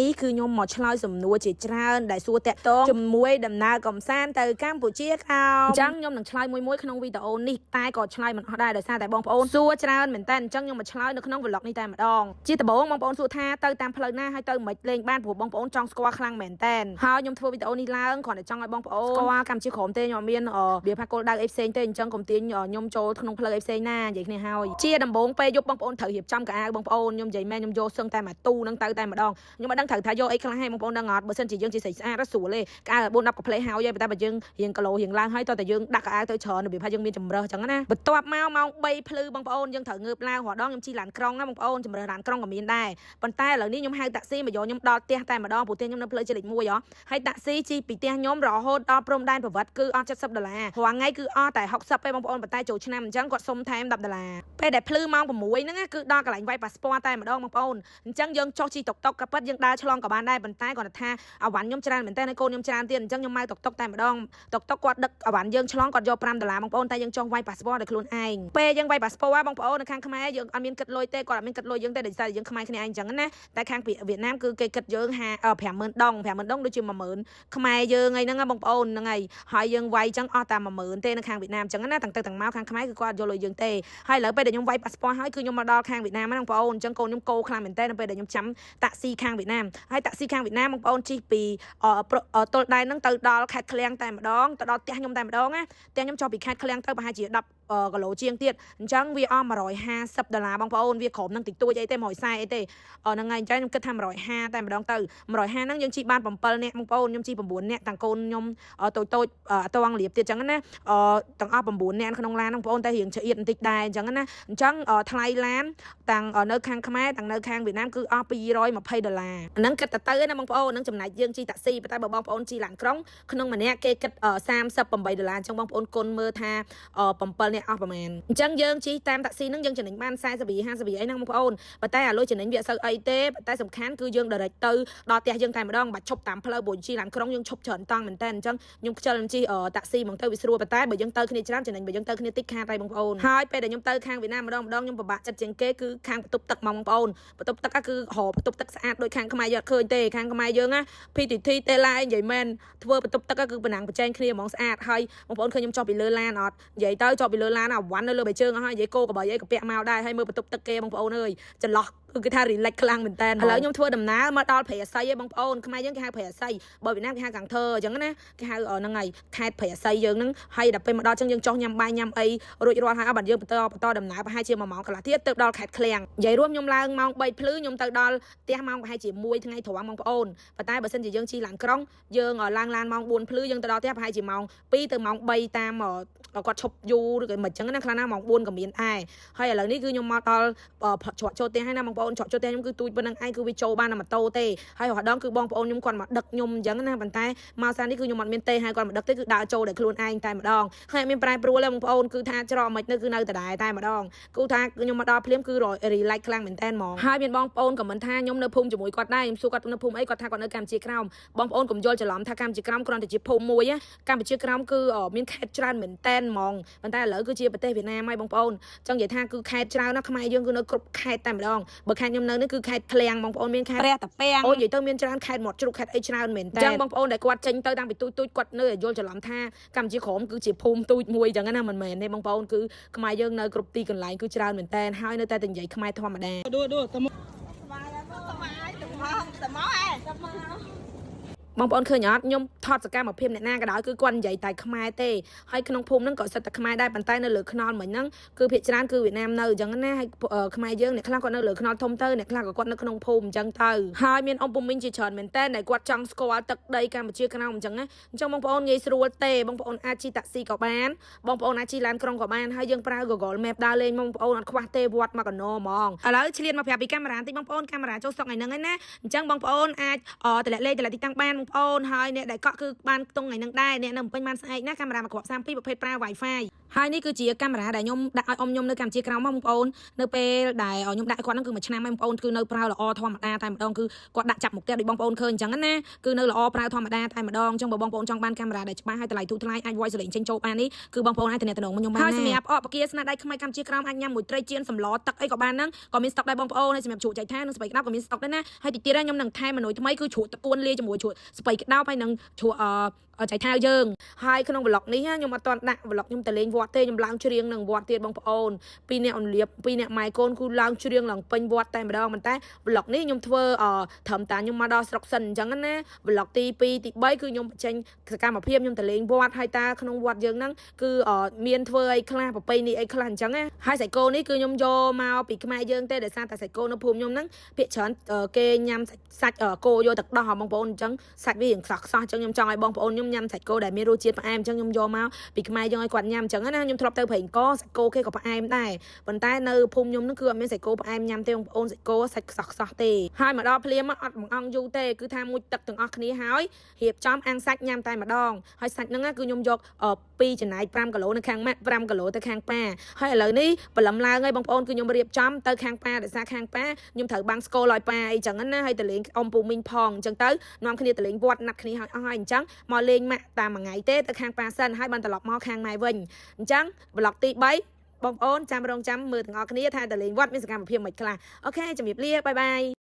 នេះគឺខ្ញុំមកឆ្លើយសំណួរជាច្រើនដែលសួរតាក់ទងជាមួយដំណើរកំសាន្តទៅកម្ពុជាក្រោមអញ្ចឹងខ្ញុំនឹងឆ្លើយមួយមួយក្នុងវីដេអូនេះតែក៏ឆ្លើយមិនអស់ដែរដោយសារតែបងប្អូនសួរច្រើនមែនតើអញ្ចឹងខ្ញុំមកឆ្លើយនៅក្នុង vlog នេះតែម្ដងជាដំបូងបងប្អូនសួរថាទៅតាមផ្លូវណាហើយទៅមិនលេងបានព្រោះបងប្អូនចង់ស្គាល់ខ្លាំងមែនតើហើយខ្ញុំធ្វើវីដេអូនេះឡើងគ្រាន់តែចង់ឲ្យបងប្អូនស្គាល់កម្ពុជាក្រោមទេខ្ញុំអត់មានរបៀបថាគោលដៅអីផ្សេងទេអញ្ចឹងកុំទាញខ្ញុំចូលក្នុងផ្លូវអីផ្សេងណានិយាយគ្នាហើយជាដំបូងពេលយប់បងប្អូនត្រូវរៀបចំខោអាវបងប្អូនខ្ញុំនិយាយមែនខ្ញុំយកសឹងតែមួយទូនឹងទៅតែម្ដងខ្ញុំមិនដឹងត្រូវថាយកអីខ្លះឲ្យបងប្អូនដឹងអត់បើសិនជាយើងជាស្រីស្អាតស្រួលទេខោអាវ4 10កាផ្លេហើយតែបើយើងរៀងគីឡូរៀងឡើងហើយតើតែយើងដាក់ខោអាវទៅច្រើនរបៀបថាយើងមានជំរើសអញ្ចឹងណាបន្ទាប់មកម៉ោង3ភ្លឺបងប្អូនយើងត្រូវងើបឡើងរាល់ដងខ្ញុំជិះឡានក្រុងណាបងប្អូនជំរើសឡានក្រុងក៏មានដែរប៉ុន្តែឥឡូវនេះខ្ញុំហៅតាក់ស៊ីមកយកខ្ញុំដល់ផ្ទះតែម្ដងព្រោះផ្ទះខ្ញុំនៅផ្លូវជាលេខ1ហ៎ហើយតាក់ស៊ីជិះពីផ្ទះខ្ញុំរហូតដល់ព្រំដែនប្រវត្តិគឺអស់70ដុល្លាររាល់ថ្ងៃគឺអស់តែ60ទេបងប្អូនប៉ុន្តែចូលឆ្នាំអញ្ចឹងគាត់សុំថែម10ដុល្លារពេលដែលភ្លឺម៉ោង6ហ្នឹងគឺដល់កន្លែងវាយប៉ាសពតតែម្ដងបងប្អូនអញ្ចឹងយើងចុះជិះតុកតុកក៏ពិតយើងដើរឆ្លងក៏បានដែរប៉ុន្តែគាត់ថាអវ៉ាន់ខ្ញុំច្រើនមែនតើកូនខ្ញុំច្រើនទៀតអញ្ចឹងខ្ញុំមកតុកតុកតែម្ដងតុកតុកគាត់ដឹកអវ៉ាន់យើងឆ្លងគាត់យក5ដុល្លារបងប្អូនតែយើងចុះវាយប៉ាសពតដោយខ្លួនឯងពេលយើងវាយប៉ាសពតបងប្អូននៅខាងខ្មែរយើងអត់មានគិតលុយទេគាត់អត់មានគិតលុយយើងទេដោយសារយើងខ្មែរគ្នាឯងអញ្ចឹងណាតែខាងវៀតណាមគឺគេគិតយើង50000ដង50000ដងដូចជា10000ខ្មែរយើងអីហ្នឹងបងប្អូនហ្នឹងហើយហើយយើងវាយអញ្ចឹងអស់តែ10000ទេនៅខាងវៀតណាមអញ្ចឹងណាទាំងទៅទាំងមកខាងខ្មែរគឺគាត់អត់យកលុយយើងទេហើយឥឡូវពេលដែលខ្ញុំវាយប៉ាសពតហើយគឺខ្ញុំមកដល់ខាងវៀតណាមហ្នឹងបងប្អូនអញ្ចឹងកូនខ្ញុំកោខ្លាំងមែនតើនៅពេលដែលខ្ញុំចាំតាក់ស៊ីខាងវៀតណាមហើយតាក់ស៊ីខាងវៀតណាមបងប្អូនជិះពីទល់ដែនហ្នឹងទៅដល់ខេត្តឃ្លៀងតែម្ដងទៅដល់ផ្ទះខ្ញុំតែម្ដងណាផ្ទះខ្ញុំចុះពីខេត្តឃ្លៀងទៅប្រហែលជា10គីឡូជាងទៀតអញ្ចឹងវាអស់150ដុល្លារបងប្អូនវាក្រុមនឹងតិចតួចអីទេ140អីទេហ្នឹងហើយអញ្ចឹងខ្ញុំគិតថា150តែម្ដងទៅ150ហ្នឹងយើងជិះបាន7នាក់បងប្អូនខ្ញុំជិះ9នាក់ទាំងកូនខ្ញុំតូចតូចអតងលៀបទៀតអញ្ចឹងណាទាំងអស់9នាក់ក្នុងឡានបងប្អូនតែរៀងឆ្អៀតបន្តិចដែរអញ្ចឹងណាអញ្ចឹងថ្លៃឡានទាំងនៅខាងខ្មែរទាំងនៅខាងវៀតណាមគឺអស់220ដុល្លារហ្នឹងគិតតែទៅណាបងប្អូនហ្នឹងចំណែកយើងជិះតាក់ស៊ីប៉ុន្តែបើបងប្អូនជិះឡានក្រុងក្នុងម្នាក់គេគិត38ដុល្លារអញ្ចឹងបងប្អូនគុណមើលថា7នាក់អស់ប្រហែលអញ្ចឹងយើងជិះតាមតាក់ស៊ីហ្នឹងយើងចំណេញបាន40រៀល50រៀលអីហ្នឹងបងប្អូនប៉ុន្តែអាលុយចំណេញវាអត់សូវអីទេប៉ុន្តែសំខាន់គឺយើង direct ទៅដល់ផ្ទះយើងតែម្ដងបាច់ឈប់តាមផ្លូវព្រោះជិះឡានក្រុងយើងឈប់ច្រើនតង់មែនតើអញ្ចឹងខ្ញុំខ្ជិលជិះតាក់ស៊ីហ្មងទៅវាស្រួលប៉ុន្តែបើយើងទៅគ្នាច្រើនចំណេញបើយើងទៅគ្នាតិចខាតហើយបងប្អូនហើយពេលដែលខ្ញុំទៅខាងវៀតណាមម្ដងម្ដងខ្ញុំពិបាកចិត្តជាងគេគឺខាងបន្ទប់ទឹកហ្មងបងប្អូនបន្ទប់ទឹកគឺរបន្ទប់ទឹកស្អាតដូចខាងខ្មែរយើងអត់ឃើញទេខាងខ្មែរយើងណា PTT ទេឡានិយាយមែនធ្វើបន្ទប់ទឹកគឺប្រណាំងប្រជែងគ្នាហ្មងស្អាតហើយបងប្អូនឃើញខ្ញុំចុះពីលើឡានអត់និយាយទៅចុះពីលើឡានអាវ៉ាន់នៅលើបែជើងអស់ហើយនិយាយគោកបីអីក៏ពាក់មកដែរហើយមើលបន្ទប់ទឹកគេបងប្អូនអើយចន្លោះគឺគេថា relax ខ្លាំងមែនតើឥឡូវខ្ញុំធ្វើដំណើរមកដល់ព្រៃអាស័យឯងបងប្អូនខ្មែរយើងគេហៅព្រៃអាស័យបើវៀតណាមគេហៅកាំងធើអញ្ចឹងណាគេហៅហ្នឹងហើយខេត្តព្រៃអាស័យយើងហ្នឹងហើយដល់ពេលមកដល់អញ្ចឹងយើងចុះញ៉ាំបាយញ៉ាំអីរួចរាល់ហើយអស់បាទយើងបន្តបន្តដំណើរប្រហែលជា1ម៉ោងកន្លះទៀតទើបដល់ខេត្តឃ្លៀងនិយាយរួមខ្ញុំឡើងម៉ោង3ភ្លឺខ្ញុំទៅដល់ផ្ទះម៉ោងប្រហែលជា1ថ្ងៃត្រង់បងប្អូនប៉ុន្តែបើសិនជាយើងជិះឡានក្រុងយើងឡើងឡានម៉ោង4ភ្លឺយើងទៅដល់ផ្ទះប្រហែលជាម៉ោង2ទៅម៉ោង3តាមគាត់ឈប់យូរឬក៏មិនអញ្ចឹងណាខ្លះណាម៉ោង4ក៏មានដែរហើយឥឡូវនេះគឺខ្ញុំមកដល់ច្រកចូលផ្ទះហើយណាបងប្អូនច្រកចូលផ្ទះខ្ញុំគឺទូចប៉ុណ្្នឹងឯងគឺវាចូលបានតែម៉ូតូទេហើយរហដងគឺបងប្អូនខ្ញុំគាត់មកដឹកខ្ញុំអញ្ចឹងណាប៉ុន្តែមកសានេះគឺខ្ញុំអត់មានទេហើយគាត់មកដឹកទេគឺដើរចូលដោយខ្លួនឯងតែម្ដងហើយអត់មានប្រែប្រួលទេបងប្អូនគឺថាច្រកមិននៅគឺនៅដដែលតែម្ដងគឺថាខ្ញុំមកដល់ភ្លាមគឺ relax ខ្លាំងមែនតើហ្មងហើយមានបងប្អូនក៏មិនថាខ្ញុំនៅភូមិជាមួយគាត់ដែរខ្ញុំសួរគាត់នៅភូមិអីគាត់ថាគាត់នៅកម្ពុជាក្រោមបងប្អូនកុំយល់ច្រឡំថាកម្ពុជាក្រោមគ្រាន់តែជាភូមិមួយកម្ពុជាក្រោមគឺមានខេត្តច្រើនមែនតែនហ្មងប៉ុន្តែឥឡូវគឺជាប្រទេសវៀតណាមហើយបងប្អូនចង់និយាយថាគឺខេត្តច្រើនណាស់ខ្មែរយើងគឺនៅគ្រប់ខេត្តតែម្ដងបើខេត្តខ្ញុំនៅនេះគឺខេត្តឃ្លៀងបងប្អូនមានខេត្ត ព្រះតាពាំង អូនិយាយទៅមានច្រើនខេត្តមាត់ជ្រូកខេត្តអីច្រើនមែនតើអញ្ចឹងបងប្អូនដែលគាត់ចេញទៅតាំងពីទូចទូចគាត់នៅតែយល់ច្រឡំថាកម្ពុជាក្រោមគឺជាភូមិទូចមួយអញ្ចឹងណាមិនមែនទេបងប្អូនគឺខ្មែរយើងនៅគ្រប់ទីកន្លែងគឺច្រើនមែនតើហើយនៅតែតែនិយាយខ្មែរធម្មតា ដួដួតមក តមកឯងតមក បងប្អូនឃើញអត់ខ្ញុំថតសកម្មភាពអ្នកណាក៏ដោយគឺគាត់និយាយតែខ្មែរទេហើយក្នុងភូមិហ្នឹងក៏សិតតែខ្មែរដែរប៉ុន្តែនៅលើខ្នល់មិញហ្នឹងគឺភាគច្រើនគឺវៀតណាមនៅអញ្ចឹងណាហើយខ្មែរយើងអ្នកខ្លះគាត់នៅលើខ្នល់ធំទៅអ្នកខ្លះក៏គាត់នៅក្នុងភូមិអញ្ចឹងទៅហើយមានអ៊ំពូមីងជាច្រើនមែនតើដែលគាត់ចង់ស្គាល់ទឹកដីកម្ពុជាក្រោមអញ្ចឹងណាអញ្ចឹងបងប្អូនងាយស្រួលទេបងប្អូនអាចជិះតាក់ស៊ីក៏បានបងប្អូនអាចជិះឡានក្រុងក៏បានហើយយើងប្រើ Google Map ដើរលេងបងប្អូនអត់ខ្វះទេវត្តមកកណោហ្មងឥឡូវឆ្លៀតមកប្រាប់ពីកាមេរ៉ាបន្តិចបងប្អូនកាមេរ៉ាចូលស្តុកថ្ងៃហ្នឹងឯណាអញ្ចឹងបងប្អូនអាចតម្លាក់លេខតម្លាក់ទីតាំងបានបងប្អូនហើយអ្នកដែលកក់គឺបានខ្ទង់ថ្ងៃហ្នឹងដែរអ្នកនៅភ្នំពេញបានស្អែកណាកាមេរ៉ាមួយគ្រាប់32ប្រភេទប្រើ Wi-Fi។ ហើយនេះគឺជាកាមេរ៉ាដែលខ្ញុំដាក់ឲ្យអ៊ំខ្ញុំនៅកម្ពុជាក្រោមមកបងប្អូននៅពេលដែលខ្ញុំដាក់ឲ្យគាត់ហ្នឹងគឺមួយឆ្នាំហើយបងប្អូនគឺនៅប្រើល្អធម្មតាតែម្ដងគឺគាត់ដាក់ចាប់មុខផ្ទះដូចបងប្អូនឃើញអញ្ចឹងណាគឺនៅល្អប្រើធម្មតាតែម្ដងអញ្ចឹងបើបងប្អូនចង់បានកាមេរ៉ាដែលច្បាស់ហើយតម្លៃធូរថ្លៃអាច voice សលេងចេញចូលបាននេះគឺបងប្អូនអាចទំនាក់ទំនងមកខ្ញុំបានហើយសម្រាប់អបគាស្នាដៃខ្មែរកម្ពុជាក្រោមអាចញ៉ាំមួយត្រីចៀនសម្លទឹកអីក៏បានហ្នឹងក៏មានស្តុកដែរបងប្អូនហើយសម្រាប់ជ្រក់ចៃថានិងស្ពៃក្តោបក៏មានស្តុកដែរណាហើយទីទៀតខ្ញុំនឹងថែមមនុយថ្មីគឺជ្រក់តកួនលាយជាមួយជ្រក់ស្ពៃក្តោបហើយនឹងជ្រក់អឺចៃថាវយើងហើយក្នុង vlog នេះខ្ញុំអត់ទាន់ដាក់ vlog ខ្ញុំទៅលេងវត្តទេខ្ញុំឡើងច្រៀងនឹងវត្តទៀតបងប្អូនពីរអ្នកអនលៀបពីរអ្នកម៉ែកូនគឺឡើងច្រៀងឡើងពេញវត្តតែម្ដងប៉ុន្តែ vlog នេះខ្ញុំធ្វើអឺត្រឹមតាខ្ញុំមកដល់ស្រុកសិនអញ្ចឹងណា vlog ទី2ទី3គឺខ្ញុំបញ្ចេញសកម្មភាពខ្ញុំទៅលេងវត្តហើយតាក្នុងវត្តយើងហ្នឹងគឺមានធ្វើអីខ្លះប្រពៃណីអីខ្លះអញ្ចឹងណាហើយសាច់គោនេះគឺខ្ញុំយកមកពីខ្មែរយើងទេដោយសារតែសាច់គោនៅភូមិខ្ញុំហ្នឹងភាគច្រើនគេញ៉ាំសាច់គោយកទឹកដោះបងប្អូនអញ្ចឹងសាច់វារៀងខ្សោះខ្សោះអញ្ចឹងខ្ញុំចង់ឲ្យបងប្អូនខ្ញុំញ៉ាំសាច់គោដែលមានរសជាតិផ្អែមអញ្ចឹងខ្ញុំយកមកពីខ្មែរយើងឲ្យគាត់ញ៉ាំអញ្ចឹងណាខ្ញុំធ្លាប់ទៅព្រែងកសាច់គោគេក៏ផ្អែមដែរប៉ុន្តែនៅភូមិខ្ញុំហ្នឹងគឺអត់មានសាច់គោផ្អែមញ៉ាំទេបងប្អូនសាច់គោសាច់ខ្សោះខ្សោះទេហើយមកដល់ភ្លាមអត់បង្អង់យូរទេគឺថាមួយទឹកទាំងអស់គ្នាហើយរៀបចំអាំងសាច់ញ៉ាំតែម្ដងហើយសាច់ហ្នឹងគឺខ្ញុំយក2ចំណែក5គីឡូនៅខាងម៉ាក់5គីឡូទៅខាងប៉ាហើយឥឡូវនេះព្រលឹមឡើងហើយបងប្អូនគឺខ្ញុំរៀបចំទៅខាងប៉ាដោយសារខាងប៉ាខ្ញុំត្រូវបាំងស្គលឲ្យប៉ាអីចឹងណាហើយទៅលេងអ៊ំពូមីងផងអញ្ចឹងទៅនាំគ្នាទៅលេងវត្តណាត់គ្នាឲ្យអស់ហើយអញ្ចឹងមកលេងម៉ាក់តាមមួយថ្ងៃទេទៅខាងប៉ាសិនហើយបានត្រឡប់មកខាងម៉ែវិញអញ្ចឹង vlog ទី3បងប្អូនចាំរងចាំមើលទាំងអស់គ្នាថាទៅលេងវត្តមានសកម្មភាពមិនខ្លះOK ជំរាបលា bye bye.